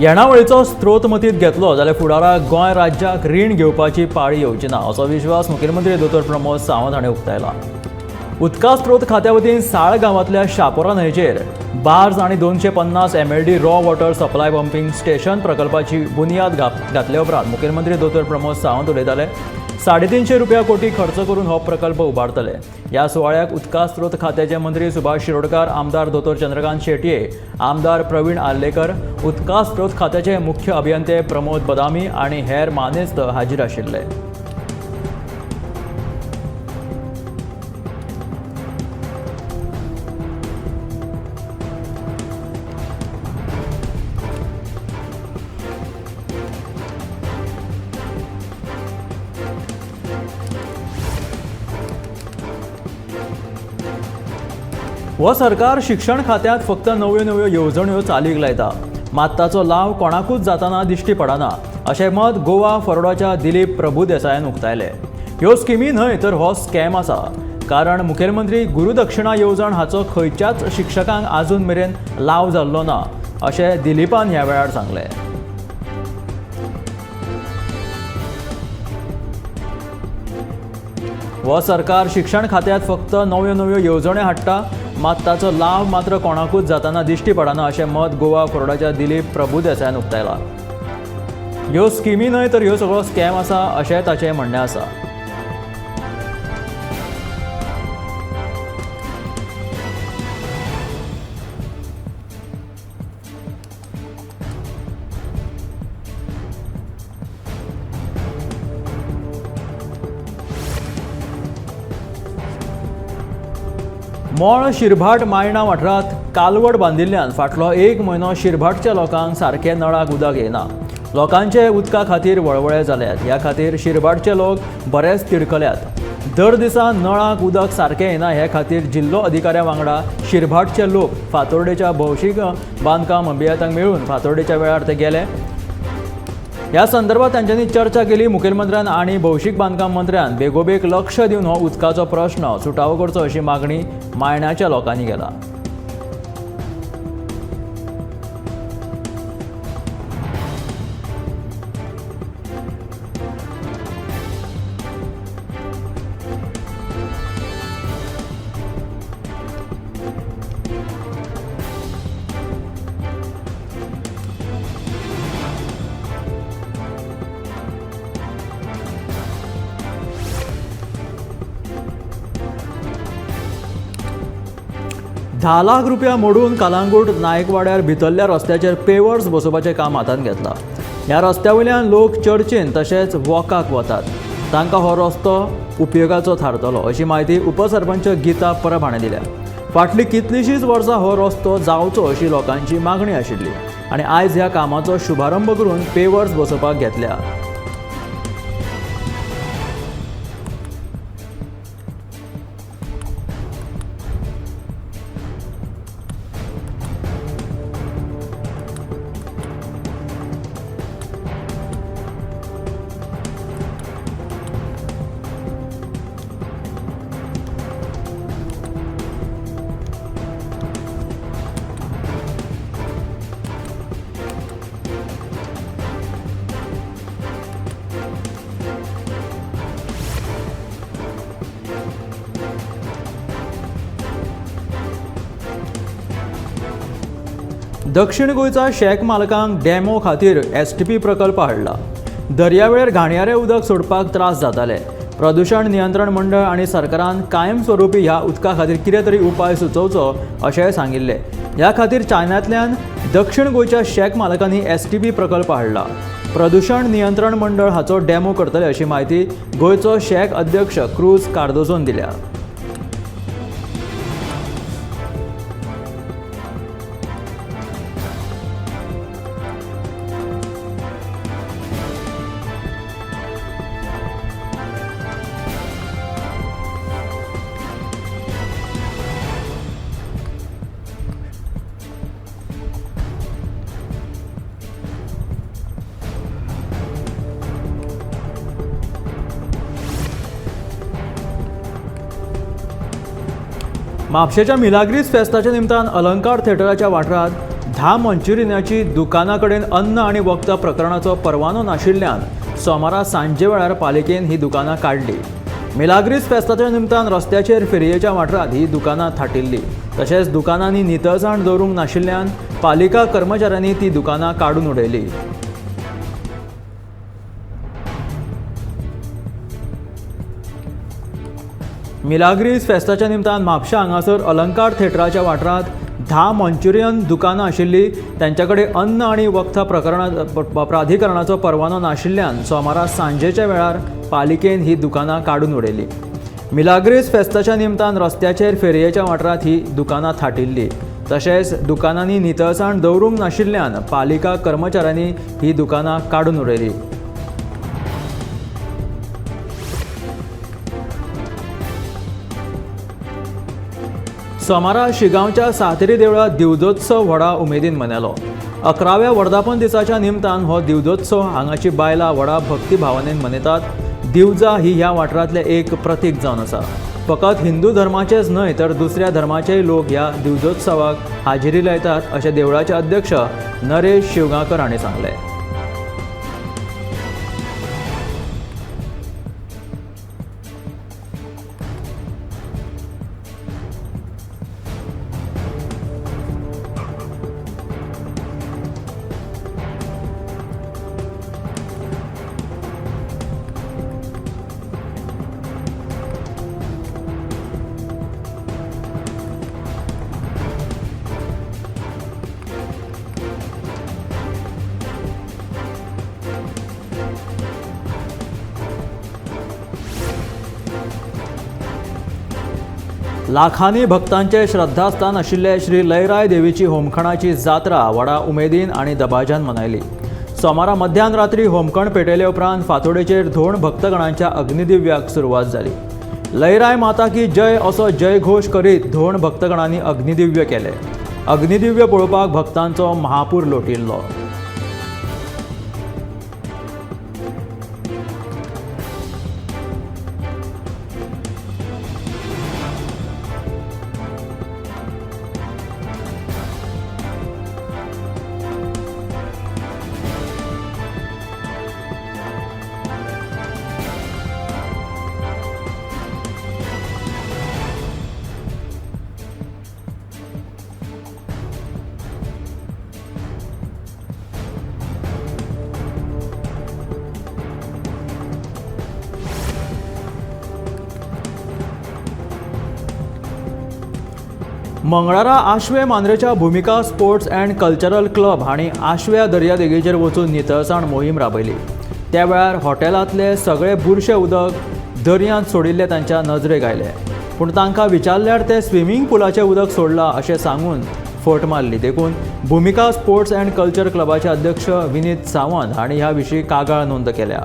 येणावळीचो स्त्रोत मतींत घेतलो जाल्यार फुडाराक गोंय राज्याक रीण घेवपाची पाळी येवची ना असो विश्वास मुखेलमंत्री दोतोर प्रमोद सावंत हांणी उक्तायला. उदका स्त्रोत खात्या वतीन साळ गांवांतल्या शापोरा न्हंयचेर बार्ज आनी 250 MLD raw water supply pumping station प्रकल्पाची बुन्याद घातले उपरांत मुखेलमंत्री दोतोर प्रमोद सावंत उलयताले. 350 रुपया कोटी खर्च करून हो प्रकल्प उबारतले. ह्या सुवाळ्याक उदका स्त्रोत खात्याचे मंत्री सुभाष शिरोडकार, आमदार दोतोर चंद्रकांत शेटये, आमदार प्रवीण आर्लेकर, उदका स्त्रोत खात्याचे मुख्य अभियंते प्रमोद बदामी आनी हेर मानेस्त हाजीर आशिल्ले. हो सरकार शिक्षण खात्यांत फक्त नव्यो नव्यो येवजण्यो चालीक लायता, मात ताचो लाव कोणाकूच जाताना दिश्टी पडना अशें मत गोवा फॉरवर्डाच्या दिलीप प्रभुदेसायान उक्तायलें. ह्यो स्किमी न्हय तर हो स्कॅम आसा, कारण मुखेलमंत्री गुरुदक्षिणा येवजण हाचो खंयच्याच शिक्षकांक आजून मेरेन लाव जाल्लो ना अशें दिलीपान ह्या वेळार सांगलें. हो सरकार शिक्षण खात्यांत फक्त नव्यो नव्यो येवजण्यो हाडटा, मात ताचो लाव मात्र कोणाकूच जाताना दिश्टी पडना अशें मत गोवा फॉरवर्डाच्या दिलीप प्रभुदेसायान उक्तायला. ह्यो स्किमी न्हय तर ह्यो सगळो स्कॅम आसा अशें ताचें म्हणणें आसा. मोळ शिरभाट मायणा वाठारांत कालवड बांदिल्ल्यान फाटलो एक म्हयनो शिरभाटच्या लोकांक सारकें नळाक उदक येना. लोकांचे उदका खातीर वळवळे जाल्यात. ह्या खातीर शिरभाटचे लोक बरेच तिडकल्यात. दर दिसा नळाक उदक सारकें येना हे खातीर जिल्लो अधिकाऱ्या वांगडा शिरभाटचे लोक फातोर्डेच्या भौशीक बांदकाम अभियंत्यांक मेळून फातोर्डेच्या वेळार ते गेले. ह्या संदर्भात तांच्यांनी चर्चा केली. मुखेलमंत्र्यान आनी भौशीक बांदकाम मंत्र्यान बेगोबेग लक्ष दिवन हो उदकाचो प्रश्न सुटावो करचो अशी मागणी मायणाच्या लोकांनी केला. धा लाख रुपया मोडून कालांगूट नायकवाड्यार भितरल्या रस्त्याचेर पेवर्स बसोवपाचें काम हातांत घेतलां. ह्या रस्त्या वयल्यान लोक चर्चीन तशेंच वॉकाक वतात, तांकां हो रस्तो उपयोगाचो थारतलो अशी म्हायती उपसरपंच गीता परब हाणें दिल्या. फाटलीं कितलींशींच वर्सां हो रस्तो जावचो अशी लोकांची मागणी आशिल्ली आनी आयज ह्या कामाचो शुभारंभ करून पेवर्स बसोवपाक घेतल्या. दक्षिण गोंयच्या शॅक मालकांक डॅमो खातीर एसटीपी प्रकल्प हाडला. दर्यावेळेर घाणयारें उदक सोडपाक त्रास जाताले. प्रदूषण नियंत्रण मंडळ आनी सरकारान कायमस्वरूपी ह्या उदका खातीर कितें तरी उपाय सुचोवचो अशेंय सांगिल्लें. ह्या खातीर चायनांतल्यान दक्षिण गोंयच्या शॅक मालकांनी एसटीपी प्रकल्प हाडला. प्रदूषण नियंत्रण मंडळ हाचो डॅमो करतले अशी म्हायती गोंयचो शॅक अध्यक्ष क्रूज कार्दोजोन दिल्या. म्हापशेच्या मिलाग्रीस फेस्ताच्या निमतान अलंकार थिएटराच्या वाठारांत धा मंचुरियनाची दुकाना कडेन अन्न आनी वखदां प्रकरणाचो परवानो नाशिल्ल्यान सोमारा सांजे वेळार पालिकेन ही दुकानां काडली. मिलाग्रीस फेस्ताच्या निमतान रस्त्याचेर फेरयेच्या वाठारांत ही दुकानां थाटिल्ली. तशेंच दुकानांनी नितळसाण दवरूंक नाशिल्ल्यान पालिका कर्मचाऱ्यांनी ती दुकानां काडून उडयली. मिलाग्रीस फेस्ताच्या निमतान म्हापशा हांगासर अलंकार थेटराच्या वाठारांत 10 मंचुरियन दुकानां आशिल्ली. तांचे कडेन अन्न आनी वखदां प्रकरणा प्राधिकरणाचो परवानो नाशिल्ल्यान सोमारा सांजेच्या वेळार पालिकेन ही दुकानां काडून उडयली. मिलाग्रीस फेस्ताच्या निमतान रस्त्याचेर फेरयेच्या वाठारांत ही दुकानां थाटिल्ली. तशेंच दुकानांनी नितळसाण दवरूंक नाशिल्ल्यान पालिका कर्मचाऱ्यांनी ही दुकानां काडून उडयली. सोमारा शिगांवच्या सातेरी देवळांत दिवजोत्सव व्हडा उमेदीन मनयलो. 11व्या वर्धापन दिसाच्या निमतान हो दिवजोत्सव हांगाची बायलां व्हडा भक्तिभावनेन मनयतात. दिवजा ही ह्या वाठारांतलें एक प्रतीक जावन आसा. फकत हिंदू धर्माचेच न्हय तर दुसऱ्या धर्माचेय लोक ह्या दिवजोत्सवाक हाजेरी लायतात अशें देवळाचे अध्यक्ष नरेश शिवगांवकर हांणी सांगलें. लाखांनी भक्तांचे श्रद्धास्थान आशिल्ले श्री लयराय देवीची होमखणाची जात्रा व्हडा उमेदीन आनी दबाज्यान मनयली. सोमारा मध्यान रात्री होमखण पेटयले उपरांत फांतोडेचेर धोण भक्तगणांच्या अग्निदिव्याक सुरवात जाली. लयराय माता की जय असो जयघोश करीत धोण भक्तगणांनी अग्निदिव्य केले. अग्निदिव्य पळोवपाक भक्तांचो महापूर लोटिल्लो. मंगळारा Ashwem मांद्रेच्या Bhumika sports and cultural club हांणी आश्व्या दर्यादेगेचेर वचून नितळसाण मोहीम राबयली. त्या वेळार हॉटेलांतले सगळे बुरशे उदक दर्यांत सोडिल्ले तांच्या नजरेक आयले. पूण तांकां विचारल्यार ते स्विमींग पुलाचें उदक सोडलां अशें सांगून फट मारली. देखून भुमिका स्पोर्ट्स अँड कल्चर क्लबाचे अध्यक्ष विनीत सावंत हांणी ह्या विशीं कागाळ नोंद केल्या.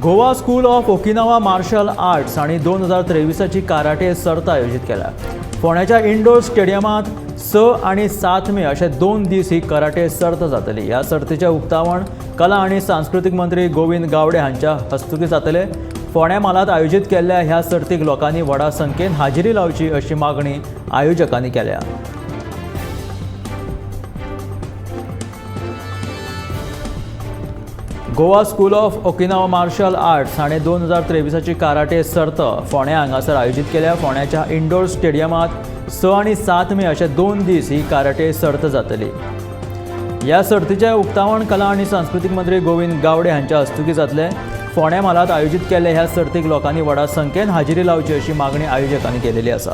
Goa school of Okinawa martial arts हांणी 2023ची कराटे सर्त आयोजीत केल्या. फोंड्याच्या इंडोर स्टेडियमांत 6 आनी 7 मे अशे 2 दीस ही कराटे सर्त जातली. ह्या सर्तीचें उक्तावण कला आनी सांस्कृतीक मंत्री गोविंद गावडे हांच्या हस्तुकीं जातलें. फोंड्या म्हालांत आयोजीत केल्ल्या ह्या सर्तीक लोकांनी व्हडा संख्येन हाजेरी लावची अशी मागणी आयोजकांनी केल्या. Goa school of Okinawa martial arts हाणें 2023ची कराटे सर्त फोंड्या हांगासर आयोजीत केल्या. फोंड्याच्या इंडोर स्टेडियमांत 6 आनी 7 मे अशे 2 दीस ही कराटे सर्त जातली. ह्या सर्तीचें उक्तावण कला आनी सांस्कृतीक मंत्री गोविंद गावडे हांच्या हस्तुकीं जातलें. फोंड्या म्हालांत आयोजीत केल्ल्या ह्या सर्तीक लोकांनी व्हडा संख्येन हाजेरी लावची अशी मागणी आयोजकांनी केलेली आसा.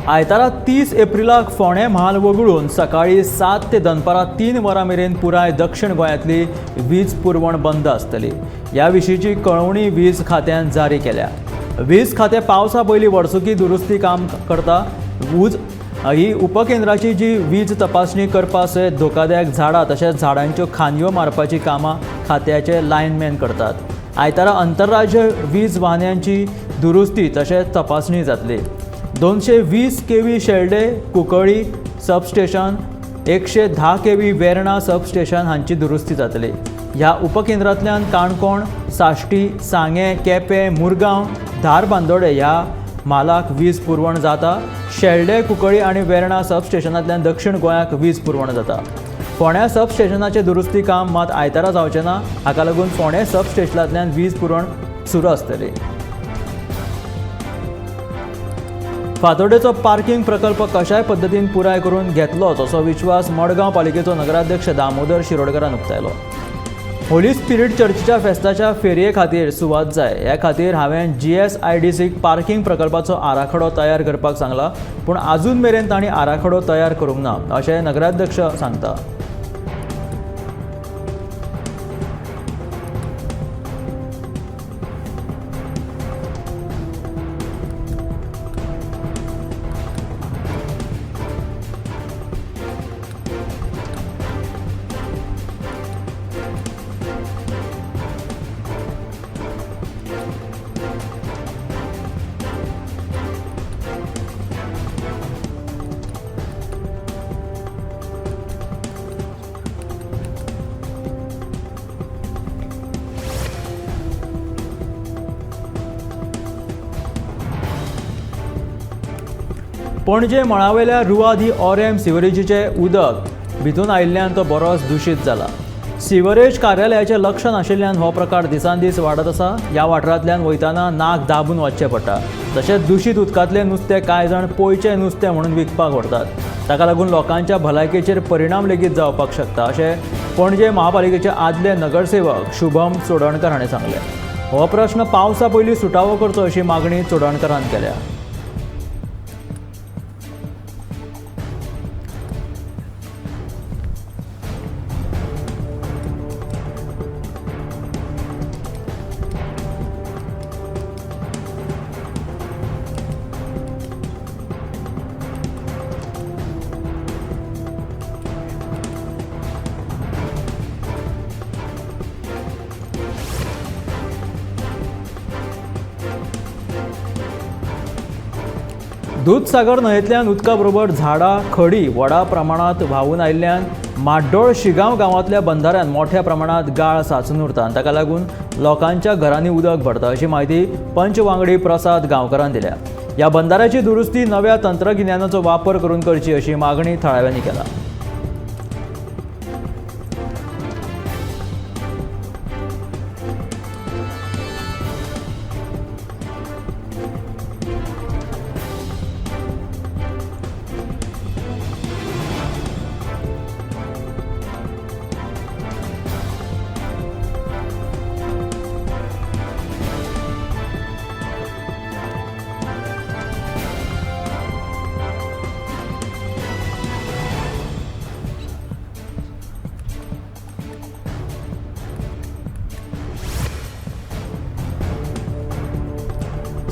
आयतारा 30 एप्रिलाक फोंडें म्हाल वगळून सकाळीं 7 ते दनपारां 3 वरां मेरेन पुराय दक्षिण गोंयांतली वीज पुरवण बंद आसतली. ह्या विशींची कळोवणी वीज खात्यान जारी केल्या. वीज खातें पावसा पयलीं वर्सुकी दुरुस्ती काम करता. ही उपकेंद्राची जी वीज तपासणी करपा सयत धोकादायक झाडां तशेंच झाडांच्यो खांदयो मारपाची कामां खात्याचे लायनमॅन करतात. आयतारा आंतरराज्य वीज वाहन्यांची दुरुस्ती तशेंच तपासणी जातली. 220 KV Shelde Cuncolim substation, 110 KV Verna substation हांची दुरुस्ती जातली. ह्या उपकेंद्रांतल्यान काणकोण, साश्टी, सांगें, केपें, मुरगांव, धारबांदोडें ह्या म्हालाक वीज पुरवण जाता. शेल्डे, कुंकळी आनी वेर्णा सबस्टेशनांतल्यान दक्षिण गोंयाक वीज पुरवण जाता. फोंड्या सबस्टेशनाचें दुरुस्ती काम मात आयतारा जावचें ना. हाका लागून फोंडें सबस्टेशनांतल्यान वीज पुरवण सुरू आसतली. फातोड्डेचो पार्किंग प्रकल्प कशाय पद्दतीन पुराय करून घेतलोच असो विश्वास मडगांव पालिकेचो नगराध्यक्ष दामोदर शिरोडकरान उक्तायलो. होली स्पिरीट चर्चीच्या फेस्ताच्या फेरये खातीर सुवात जाय. ह्या खातीर हांवें GSIDCक पार्किंग प्रकल्पाचो आराखडो तयार करपाक सांगला, पूण आजून मेरेन तांणी आराखडो तयार करूंक ना अशें नगराध्यक्ष सांगता. पणजे मळावेल्या रुआ दी ऑरेम सिवरेजीचें उदक भितून आयिल्ल्यान तो बरोच दुशीत जाला. सिवरेज कार्यालयाचें लक्ष नाशिल्ल्यान हो प्रकार दिसान दीस वाडत आसा. ह्या वाठारांतल्यान वयताना नाक दाबून वचचें पडटा. तशेंच दुशीत उदकांतलें नुस्तें कांय जाण पोयचें नुस्तें म्हणून विकपाक व्हरतात. ताका लागून लोकांच्या भलायकेचेर परिणाम लेगीत जावपाक शकता अशें पणजे महापालिकेचे आदले नगरसेवक शुभम चोडणकर हाणें सांगलें. हो प्रश्न पावसा पयलीं सुटावो करचो अशी मागणी चोडणकरान केल्या. दूधसागर न्हंयेंतल्यान उदका बरोबर झाडां खडी व्हडा प्रमाणांत व्हांवून आयिल्ल्यान माड्डोळ शिगांव गांवांतल्या बंधाऱ्यान मोठ्या प्रमाणांत गाळ साचून उरता आनी ताका लागून लोकांच्या घरांनी उदक भरता अशी म्हायती पंच वांगडी प्रसाद गांवकरान दिल्या. ह्या बंधाऱ्याची दुरुस्ती नव्या तंत्रगिन्यानाचो वापर करून करची अशी मागणी थळाव्यांनी केल्या.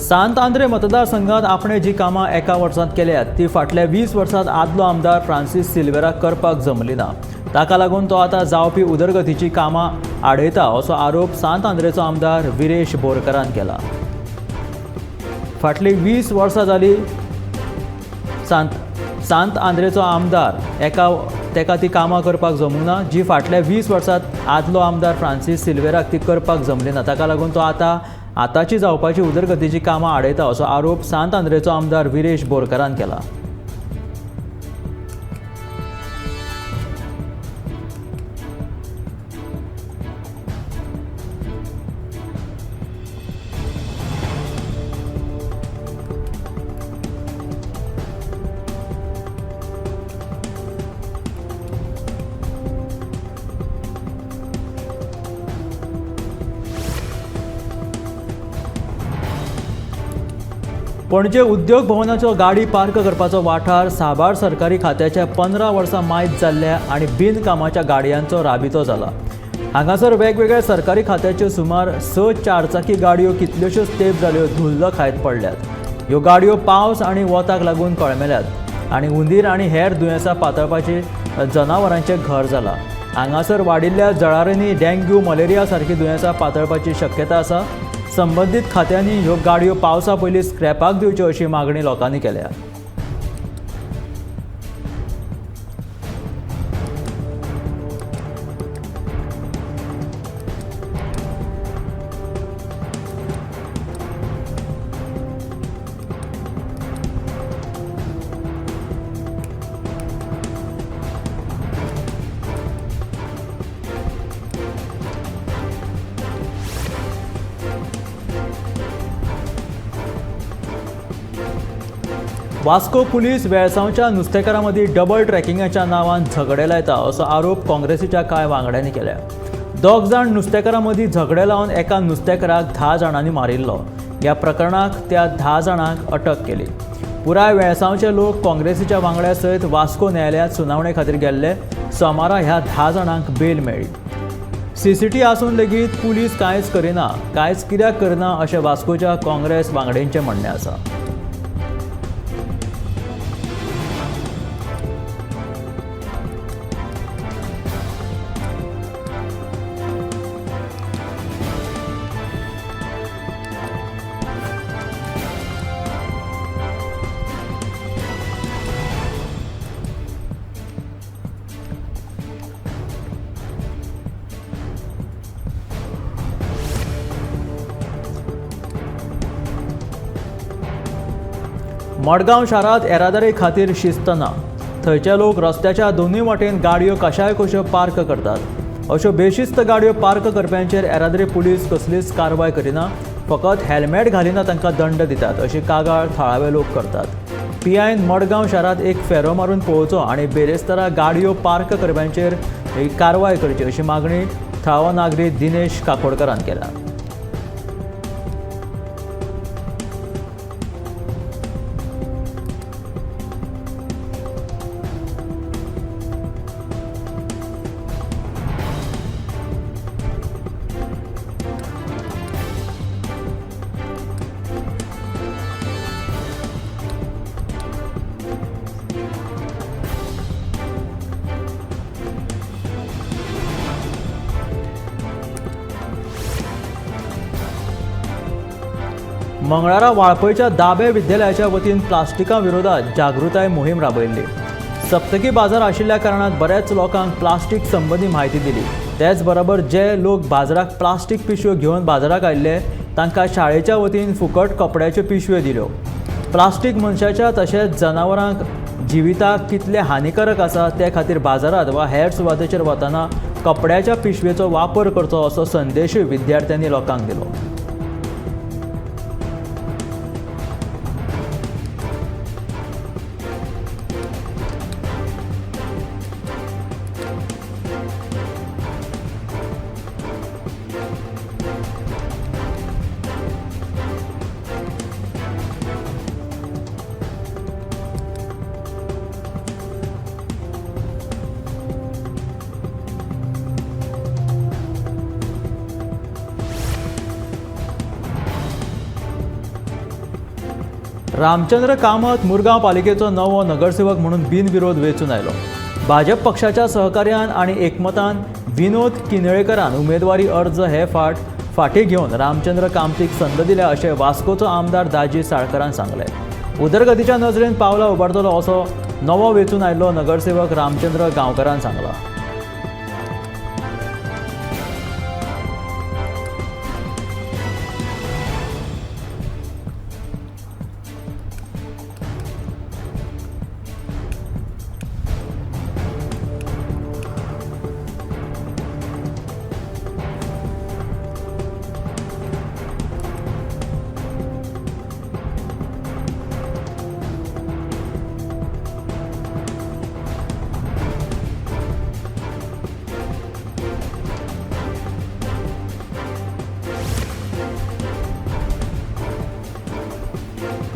सांत आंद्रे मतदारसंघात आपणे जी कामां एका वर्सांत केल्यात ती फाटल्या 20 वर्सांत आदलो आमदार फ्रांसीस सिल्वेरा करपाक जमली ना. ताका लागून तो आतां जावपी उदरगतीची कामां आडयता असो आरोप सांत आंद्रेचो आमदार विरेश बोरकरान केला. फाटलीं 20 वर्सां जाली सांत आंद्रेचो आमदार एका तेका ती कामां करपाक जमूंक ना जी फाटल्या 20 वर्सांत आदलो आमदार फ्रांसीस सिल्वेराक ती करपाक जमली ना. ताका लागून तो आतां आतांची जावपाची उदरगतीची कामां आडयता असो आरोप सांत आंद्रेचो आमदार विरेश बोरकरान केला. पणजे उद्योग भवनाचो गाडी पार्क करपाचो वाठार साबार सरकारी खात्याच्या 15 वर्सां मायत जाल्ल्या आनी बिनकामाच्या गाडयांचो राबितो जाला। हांगासर वेगवेगळ्या सरकारी खात्याच्यो सुमार 6 चारचाकी गाडयो कितल्योश्योच तेप जाल्यो धुल्ल खायत पडल्यात। ह्यो गाडयो पावस आनी वताक लागून कळमेल्यात आनी उंदीर आनी हेर दुयेंसां पातळपाची जनावरांचें घर जाला। हांगासर वाडिल्ल्या जळारांनी डेंग्यू, मलेरिया सारकी दुयेंसां पातळपाची शक्यता आसा। संबंदीत खात्यांनी ह्यो गाडयो पावसा पयलीं स्क्रॅपाक दिवच्यो अशी मागणी लोकांनी केल्या। वास्को पुलीस वेळसांवच्या नुस्तेकारां मदीं डबल ट्रॅकिंगाच्या नांवान झगडे लायता असो आरोप काँग्रेसीच्या कांय वांगड्यांनी केल्या। 2 जाण नुस्तेकारां मदीं झगडे लावन एका नुस्तेकाराक 10 जाणांनी मारिल्लो। ह्या प्रकरणाक त्या 10 जाणांक अटक केली। पुराय वेळसांवचे लोक काँग्रेसीच्या वांगड्या सयत वास्को न्यायालयांत सुनावणे खातीर गेल्ले। सोमारा ह्या 10 जाणांक बेल मेळ्ळी। सीसीटी आसून लेगीत पुलीस कांयच करिना, कांयच कित्याक करना अशें वास्कोच्या काँग्रेस वांगड्यांचें म्हणणें आसा। मडगांव शारांत येरादारी खातीर शिस्त ना। थंयचे लोक रस्त्याच्या दोनूय वाटेन गाडयो कशाय कश्यो पार्क करतात। अश्यो बेशिस्त गाडयो पार्क करप्यांचेर येरादारी पुलीस कसलीच कारवाय करिना, फकत हेल्मेट घालिना तांकां दंड दितात अशी कागाळ थळावे लोक करतात। पीआयन मडगांव शारांत एक फेरो मारून पळोवचो आनी बेरेस्तारा गाडयो पार्क करप्यांचेर कारवाय करची अशी मागणी थळावो नागरीक दिनेश काकोडकरान केल्या। मंगळारा वाळपयच्या दाबे विद्यालयाच्या वतीन प्लास्टिका विरोधात जागृताय मोहीम राबयल्ली। सप्तकी बाजार आशिल्ल्या कारणान बऱ्याच लोकांक प्लास्टीक संबंदी म्हायती दिली। तेच बरोबर जे लोक बाजाराक प्लास्टीक पिशव्यो घेवन बाजाराक आयिल्ले तांकां शाळेच्या वतीन फुकट कपड्याच्यो पिशव्यो दिल्यो। प्लास्टीक मनशाच्या तशेंच जनावरांक जिविताक कितलें हानिकारक आसा ते खातीर बाजारांत वा हेर सुवातेचेर वतना कपड्याच्या पिशवेचो वापर करचो असो संदेशूय विद्यार्थ्यांनी लोकांक दिलो। रामचंद्र कामत मुरगांव पालिकेचो नवो नगरसेवक म्हणून बिनविरोध वेंचून आयलो। भाजप पक्षाच्या सहकार्यान आनी एकमतान विनोद किनळेकरान उमेदवारी अर्ज हे फाट फाटी घेवन रामचंद्र कामतीक संद दिल्या अशें वास्कोचो आमदार दाजी साळकरान सांगलें। उदरगतीच्या नजरेन पावलां उबारतलो असो नवो वेंचून आयिल्लो नगरसेवक रामचंद्र गांवकरान सांगला।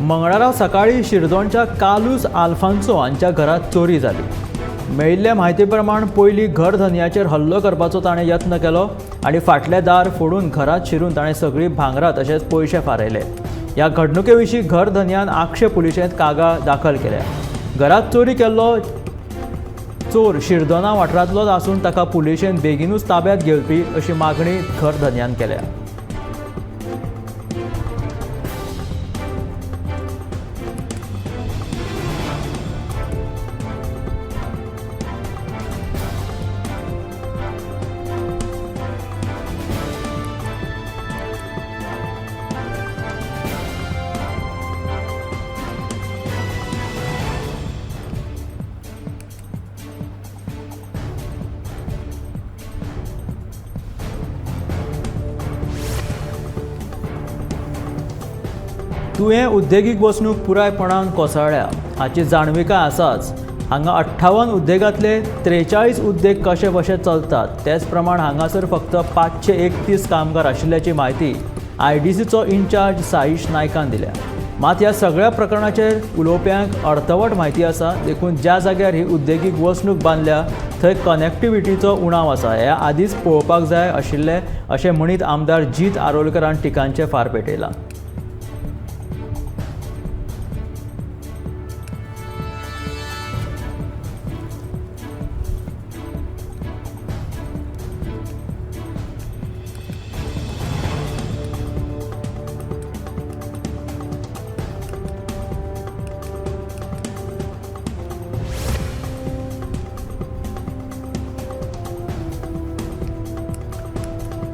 मंगळारा सकाळी शिरदोणच्या कालूस आल्फान्सो हांच्या घरात चोरी जाली. मेळिल्ले म्हायती प्रमाण पयलीं घर धनयाचेर हल्लो करपाचो ताणें यत्न केलो आनी फाटलें दार फोडून घरांत शिरून ताणें सगळीं भांगरां तशेंच पयशे फारयले. ह्या घडणुके विशीं घर धनयान आगशे पुलिशेंत कागाळ दाखल केल्या. घरांत चोरी केल्लो चोर शिरदोना वाठारांतलोच आसून ताका पुलिशेन बेगीनूच ताब्यांत घेवपी अशी मागणी घर धनयान केल्या. तुयें उद्देगीक वसणूक पुरायपणान कोसळ्ळ्या हाची जाणविकाय आसाच. हांगा 58 उद्देगांतले 43 उद्देग कशे बशे चलतात. तेच प्रमाण हांगासर फक्त 531 कामगार आशिल्ल्याची म्हायती आयडीसीचो इन्चार्ज साईश नायकान दिल्या. मात ह्या सगळ्या प्रकरणाचेर उलोवप्यांक अर्थवट म्हायती आसा, देखून ज्या जाग्यार ही उद्देगीक वसणूक बांदल्या थंय कनेक्टिविटीचो उणाव आसा हे आदींच पळोवपाक जाय आशिल्लें अशें म्हणीत आमदार जीत आरोलकरान टिकांचें फार पेटयलां.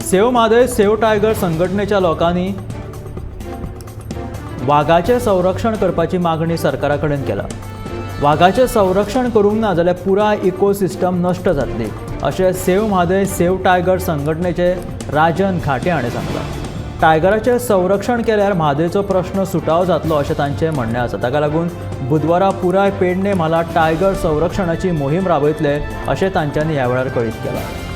सेव म्हादय सेव टायगर संघटनेच्या लोकांनी वागाचें संरक्षण करपाची मागणी सरकारा कडेन केला. वागाचें संरक्षण करूंक ना जाल्यार पुराय इकोसिस्टम नश्ट जातली अशें सेव म्हादय सेव टायगर संघटनेचे राजन घाटे हाणें सांगलां. टायगराचें संरक्षण केल्यार म्हादयचो प्रश्न सुटाव जातलो अशें तांचें म्हणणें आसा. ताका लागून बुधवारा पुराय पेडणे म्हाला टायगर संरक्षणाची मोहीम राबयतले अशें तांच्यांनी ह्या वेळार कळीत केलां.